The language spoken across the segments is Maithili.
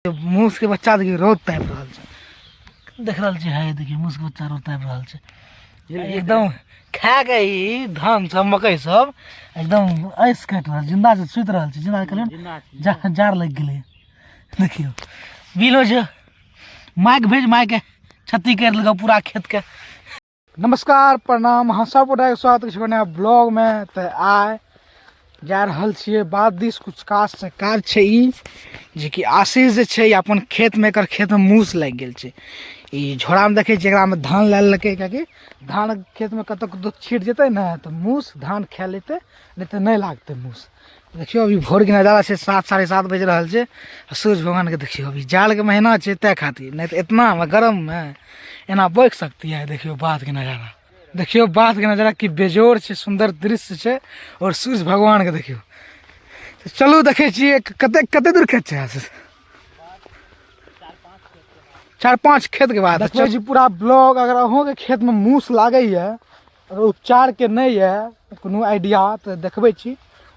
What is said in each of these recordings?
मूस के बच्चा देखियौ रौद तापि रहल छै, देख रहल छी। है देखियौ, मूस के बच्चा रौद तापि रहल छै एकदम। खा के ई धान सब, मकई सब एकदम ऐस काटि रहल, जिंदा छै, सुति रहल छै जिंदा। कहलियौ जा जाड़ लागि गेलै। देखियौ, बिलो छै, माइक भेज, माइके क्षति करि देलकै पूरा खेतके। नमस्कार, प्रणाम, अहाँ सब गोटाके स्वागत छै नया ब्लॉगमे। तऽ आइ जा रहल छियै बाध दिस, कुछ काज से काज छै ई जेकि आशीष जे छै अपन खेतमे, एकर खेतमे मूस लागि गेल छै। ई झोरामे देखै छियै, एकरामे धान लए लेलकै, किएकि धान खेतमे कतौ कतौ छीट जेतै ने तऽ मूस धान खा लेतै, नहि तऽ नहि लागतै मूस। देखियौ, अभी भोरके नजारा छै, 7, 7:30 बजि रहल छै आ सूर्य भगवानके देखियौ। अभी जाड़के महीना छै ताहि खातिर, नहि तऽ एतनामे गरममे एना बकि सकती है। देखियौ बाधके नजारा, देखियौ बाधके नजारा की बेजोड़ छै, सुन्दर दृश्य छै आओर सूर्य भगवानके देखियौ। तऽ चलू, देखै छियै कते कते दूर खेत छै। आशीष, 4-5 खेतके बाद देखबै छी पूरा ब्लॉग। अगर अहूँके खेतमे मूस लागैए, अगर उपचारके नहि यऽ कोनो आइडिया, तऽ देखबै छी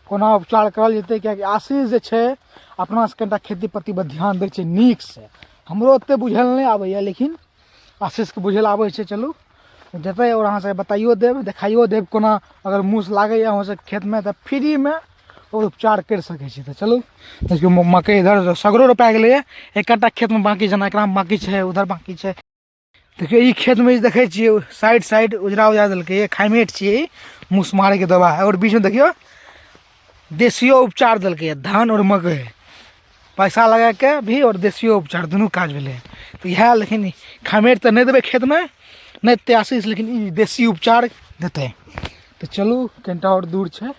कोना उपचार करल जेतै, किएकि आशीष जे छै अपनासँ कनिटा खेती पातीपर ध्यान दै छै नीकसँ। हमरो ओतेक बुझल नहि आबैए, लेकिन आशीषके बुझल आबै छै। चलू, जेतै आओर अहाँ सबके बताइयो देब, देखाइयो देब कोना अगर मूस लागैए अहाँ सबके खेतमे तऽ फ्रीमे आओर उपचार करि सकै छी। तऽ चलू, देखियौ, मकइ इधर सगरो रोपा गेलैए, एक कट्टा खेतमे बाँकी, जेना एकरामे बाँकी छै, उधर बाँकी छै। देखियौ, ई खेतमे जे देखै छियै, साइड साइड उजरा उजरा देलकै, खाइमेट छियै, मूस मारैके दवा। आओर बीचमे देखियौ, देसियो उपचार देलकै, धान आओर मकइ। पैसा लगाके भी आओर देसियो उपचार, दुनू काज भेलै। तऽ इएह, लेकिन खामेट तऽ नहि देबै खेतमे, नहि देतै आशीष, लेकिन ई देसी उपचार देतै। तऽ चलू, कनिटा आओर दूर छै,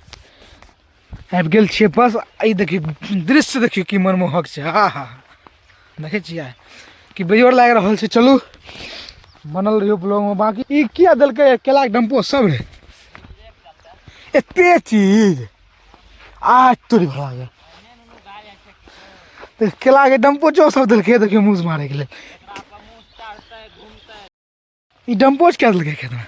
आबि गेल छियै बस। ई देखियौ, दृश्य देखियौ की मनमोहक छै। हा हा, देखै छियै कि बेजोड़ लागि रहल छै। चलू, बनल रहियौ ब्लॉगमे। बाँकी ई किया देलकै केलाके डम्पो सब रे, एते चीज आज तोरी भरा गेल। तऽ केलाके डम्पोचो सब देलकै। देखियौ, मूस मारैके लेल ई डम्पोच कए देलकै खेतमे।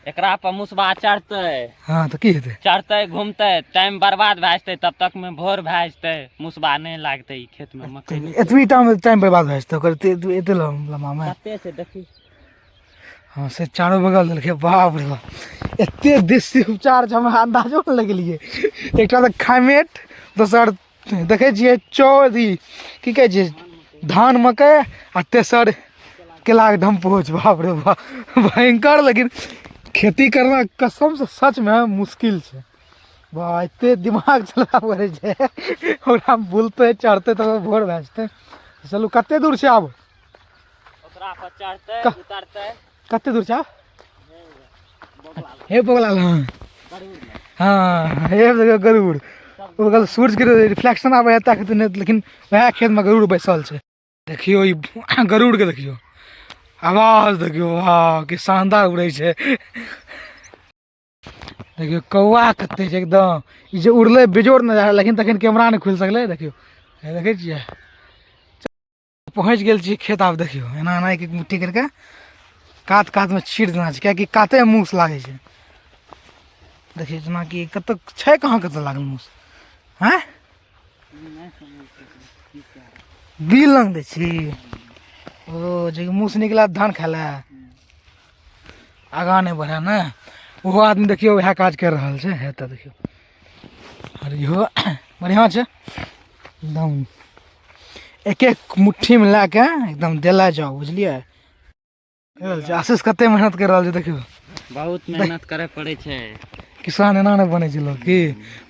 एकरा पर मुसबा चढ़तै। हँ, तऽ की हेतै? चढ़तै, घूमतै, टाइम बर्बाद भए जेतै, तब तक मे भोर भए जेतै, मुसबा नहि लागतै ई खेत मे मकई नहि। एतबी टाइम टाइम बर्बाद भए जेतै ओकर एते एते लम्बामे। कते छै देखी। हँ, से चारो बगल देलकै। बाप रे बाप, एते देसी उपचार छै, हमरा अन्दाजो नहि लगेलियै। एकटा तऽ खामेट, दोसर देखै छियै चौर, ई की कहै छै, धान मकइ, आ तेसर केलाके ढम्पोच। बाप रे बाप, भयंकर। लेकिन खेती करना कसमसँ सचमे मुश्किल छै। वाह, एते दिमाग चलाबऽ पड़ै छै ओकरा। बुलतै चढ़तै तब भोर भए जेतै। चलू, कते दूर छै आब? ओकरा पर चढ़तै, उतरतै। कते दूर छै आब? हे बगला, हँ हँ, हे देखियौ गरुड़। ओ सूर्यके रिफ्लेक्शन आबै है ताकत नहि, लेकिन वएह खेतमे गरुड़ बैसल छै। देखियौ, ई गरुड़के देखियौ, आवाज देखियौ, वाह, की शानदार उड़ै छै। देखियौ, कौआ कते छै एकदम। ई जे उड़लै बेजोड़ नजारा, लेकिन तखन कैमरा नहि खुलि सकलै। देखियौ, हे देखै छियै, पहुँच गेल छी खेत। आब देखियौ, एना एना एक एक मुट्ठी करिके कात कातमे छीट देना छै, किएकि कातेमे मूस लागै छै। देखियौ, जेनाकि कतऽ छै, कहाँ कतऽ लागल मूस। आँय, बिल लग दै छी ओ जे मूस निकला धान खाय लए आगाँ नहि बढ़े ने। ओहो आदमी देखियौ, वएह काज करि रहल छै। हे तऽ देखियौ, आर इहो बढ़िआँ छै एकदम। एक एक मुट्ठीमे लए कऽ एकदम देला जाउ, बुझलियै? आशीष कते मेहनत कर रहल छै देखियौ। बहुत मेहनत करे पड़ै छै। किसान एना नहि बनै छै लोक की,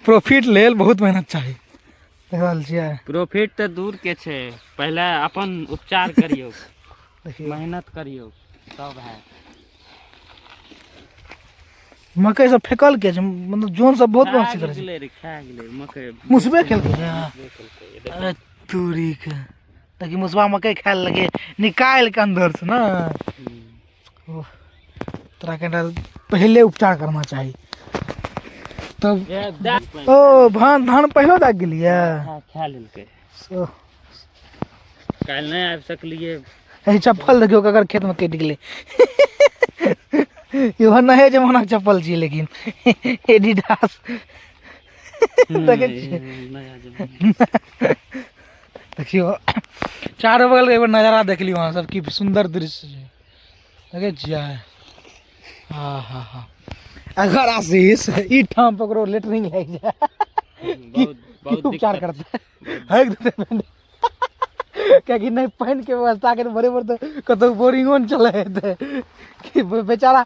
प्रॉफिट लेल बहुत मेहनत चाही। देख रहल छियै। प्रॉफिट तऽ दूर के छै, पहिले अपन उपचार करियौ। देखियौ, मेहनत करियौ तब है। मकई सब फेकल के छै, मतलब जोन सब बहुत खा बदमाशी करै छै। गेलै रे, खा गेलै मकई। मुसबे खेलकै रे? मुसबे खेलकै। अरे तूरी के, ताकि मुसबा मकई खाए लगे निकालि के अंदर से ना। ओह, तोरा कनिटा पहिले उपचार करना चाही तब। ओ धान धान पहिलो दागि गेलियै। खा लेलकै। काल्हि नहि आबि सकलियै। एहि चप्पल देखियौ, ककर खेतमे कटि गेलै। इहो नहे जमानाके चप्पल छियै, लेकिन एडिडास देखै छियै। नया जमाना। देखियौ, चारू बगल के एगो नजारा देख लियौ अहाँ सब, की सुन्दर दृश्य छै, देखै छियै। हाँ हाँ हाँ, अगर आशीष ई ठाम पकड़ो लेटरिंग लागि जाए, बहुत की बहुत उपचार दिक्कत। करतै? हगि देतै पहिने, कियाकि नहि पानिके व्यवस्था के बराबर तऽ कतहु बोरिंगो नहि चलै हेतै कि बेचारा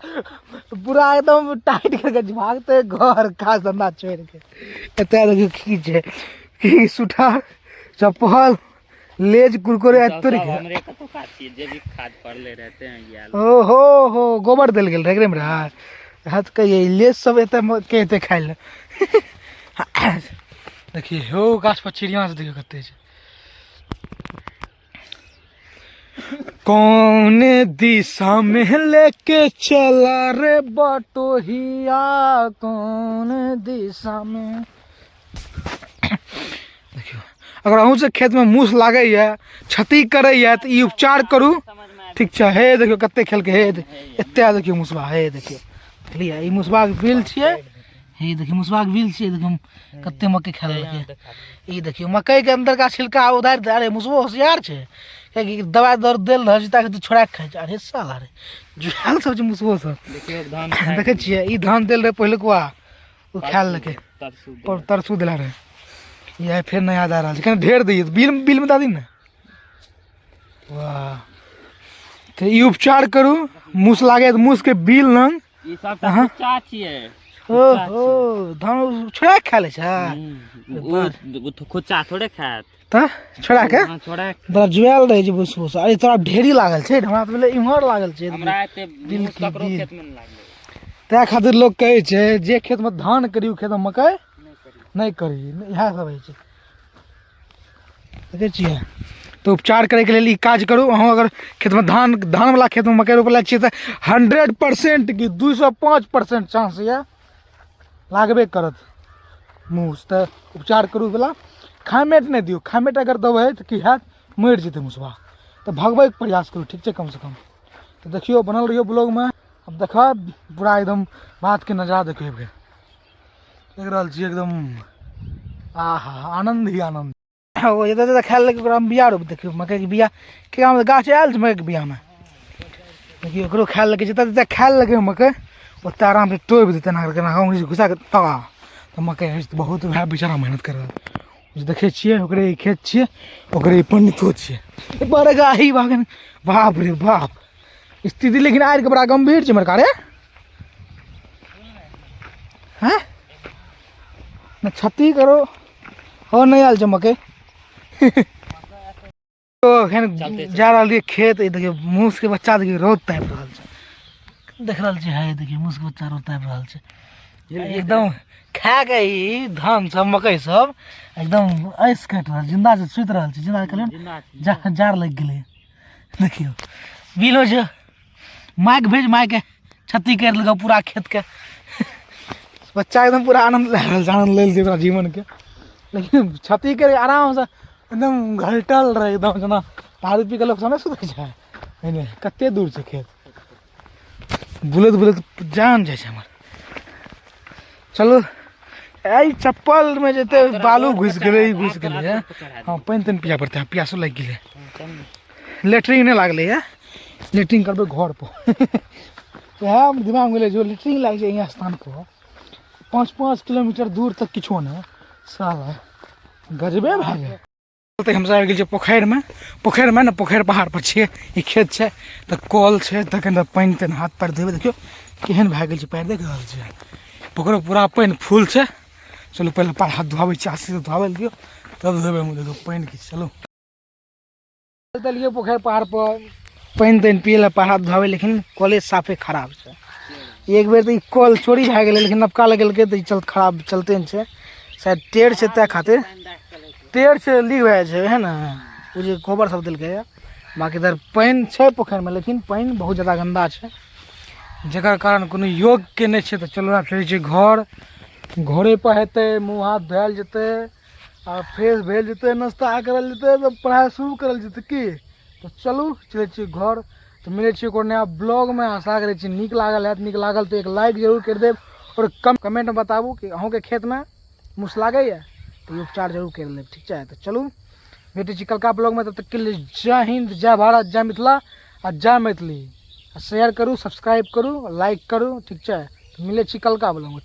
पूरा एकदम टाइट करके भागतै घर काज धंधा छोड़िके। एतऽ देखियौ की छै, की सुठा चप्पल लेज कुरकुरे सब तोड़ि सब के। हमरे कतौका छियै, जे भी खाद पड़ले रहते हैं ये। ओ हो हो, गोबर देल गेल रहै एकरेमे रहै। हँ तऽ कहियै लेज सब एतऽ के एतै खाइ लए। देखिए हो, गाछ पर चिड़िया से देखियौ कते छै। कौन दिशा में लेके चला रे बटोहिया, कौन दिशा में। देखियौ, अगर अहूँ से खेतमे मूस लागैए, क्षति करैए, तऽ ई उपचार करू, ठीक छै। हे देखियौ कते खेलकै, हे एते देखियौ मुसबा, हे देखियौ, देखलियै ई मुसबाके बिल छियै। हे देखियौ मुसबाके बिल छियै, देखियौ कते मकई खा लेलकै। ई देखियौ मकईके अन्दरका छिलका उधारि दे। अरे मुसबो होशियार छै, कियाकि दवाइ दर देल रहै छै ताकि तू छोड़ा के खाइ छै। अरे साला रे, जुआल सब छै मुसबो सब। देखियौ धान, देखै छियै ई धान देल रहै पहिलुकवा, ओ खा लेलकै, पर तरसू देला रहै। इएह फेर नया दए रहल छै, कनि ढेर दैयै बिल, बिलमे दए दी ने। वाह, तऽ ई उपचार करू, मूस लागै तऽ मूसके बिल लग। ई सब तऽ कुच्चा छियै। ओहो, धान छोड़ा के खा लै छै। ओ खुच्चा थोड़े खायत। तऽ छोड़ा के। हाँ, छोड़ा के। बड़ा जुआल रहै छै भूस भूस। अरे तोरा ढेरी लागल छै, हमरा तऽ भेलै इम्हर लागल छै। हमरा एते दिल मूस की ककरो दिल। खेत में नहि लागलै। तैं खातिर लोक कहै छै जे खेतमे धान करी ओ खेतमे मकइ नहि करी। इएह सब होइ छै, देखै छियै। तऽ उपचार करैके लेल ई काज करू। अहूँ अगर खेतमे धान, धानवला खेतमे मकइ रोपले छियै तऽ 100% कि 205% चांस यऽ लागबे करत मूस। तऽ उपचार करू वला, खाइमेट नहि दियौ। खाइमेट अगर देबै तऽ की हैत? मरि जेतै मुसबा। तऽ भगबैके प्रयास करू, ठीक छै? कमसँ कम तऽ देखियौ, बनल रहियौ ब्लॉगमे। अब देखब पूरा एकदम बातके नजारा देखियौ, देख रहल छी एकदम आहा, आनन्द ही आनन्द। ओ जतऽ जतऽ खाय लेलकै ओकरामे बिया रोपि देखियौ मकइके बिया के गाछ आयल छै मकइके बियामे। देखियौ ओकरो खाय लेलकै, जतऽ जतऽ खाय लेलकै मकइ ओतऽ आरामसँ तोपि देतै, एना कऽ एना कऽ घुसा कऽ तऽ मकइ होइ छै। बहुत वएह बेचारा मेहनत कर रहल जे देखै छियै, ओकरे ई खेत छियै, ओकरे ई पंडितो छियै। बड़का ही बागन, बाप रे बाप, स्थिति लेकिन आबिके बड़ा गम्भीर छै मरका रे। हैं न क्षति करो हो, नहि आयल छै मकइ। तो एखन जा रहल रहियै खेत, ई देखियौ मूसके बच्चा, देखियौ रौद तापि रहल छै, देख रहल छी। है देखियौ मूसके बच्चा रौद तापि रहल छै एकदम खा के। ई धान सब मकइ सब एकदम ऐस काटि रहल, जिन्दा छै, सुति रहल छै जिन्दा। कहलियै जा जाड़ लागि गेलै। देखियौ बिलो छै, माइक भेज, माइके क्षति करि देलकै पूरा खेतके। बच्चा एकदम पूरा आनन्द लए रहल छै, आनन्द लेल छै ओकरा जीवनके, लेकिन क्षति करि आरामसँ एकदम घलटल रहै, एकदम जेना दारू पी कऽ लोक सब नहि सुतै छै। एने कते दूर छै खेत, बुलैत बुलैत जान जाइ छै हमर। चलू, एहि चप्पलमे जेते बालू घुसि गेलै, ई घुसि गेलै। हँ, पानि तानि पिया पड़तै, प्यासो लागि गेलै। लेटरिन नहि लागलै यऽ, लेटरिन करबै घर पर। इएह दिमागमे गेलै जो लेटरिन लागि जाइ यहाँ स्थान पर 5-5 किलोमीटर दूर तक किछो नहि, साला गजबे भए गेल। तऽ हमसब आबि गेल छियै पोखरिमे, पोखरिमे ने पोखरि पहाड़ पर छियै। ई खेत छै तऽ कल छै, तऽ कनिटा पानि तानि हाथ पैर धोबै। देखियौ केहन भए गेल छै पैर, देख रहल छियै पोखरिमे पूरा पानि फुल छै। चलू पहिले पैर हाथ धोआबै छी, आशीष धोआबै लए दियौ तब धोबै हम। देखियौ पानि की, चलू देलियै पोखरि पहाड़ पर पानि तानि पियै लए, पैर हाथ धोआबै, लेकिन कले साफे खराब छै। एक बेर तऽ ई कल चोरी भए गेलै, लेकिन नबका लगेलकै तऽ ई चल खराब चलते नहि छै। शायद टेढ़ छै, ताहि खातिर टेढ़ छै, लीक भए जाइ छै, है ने? ओ जे गोबर सब देलकै। बाँकी इधर पानि छै पोखरिमे, लेकिन पानि बहुत जादा गन्दा छै, जकर कारण कोनो योगके नहि छै। तऽ चलू आब चलै छियै घर, घरे पर हेतै मुँह हाथ धोआयल जेतै आ फ्रेश भेल जेतै, नाश्ता करल जेतै, तऽ पढ़ाइ शुरू करल जेतै की। तऽ चलू चलै छियै घर। तऽ मिलै छियै कोनो नया ब्लॉगमे। आशा करै छी नीक लागल हैत, नीक लागल तऽ एक लाइक जरूर करि देब आओर कमेंटमे बताबू कि अहूँके खेतमे मूस लागैए तऽ ई उपचार जरूर करि लेब, ठीक छै? तऽ चलू। भेटै छी कलका ब्लॉगमे, तब तक के लिए जय हिन्द, जय भारत, जय मिथिला आ जय मैथिली। आ शेयर करू, सब्सक्राइब करू, लाइक करू, ठीक छै। मिलै छी कलका ब्लॉगमे।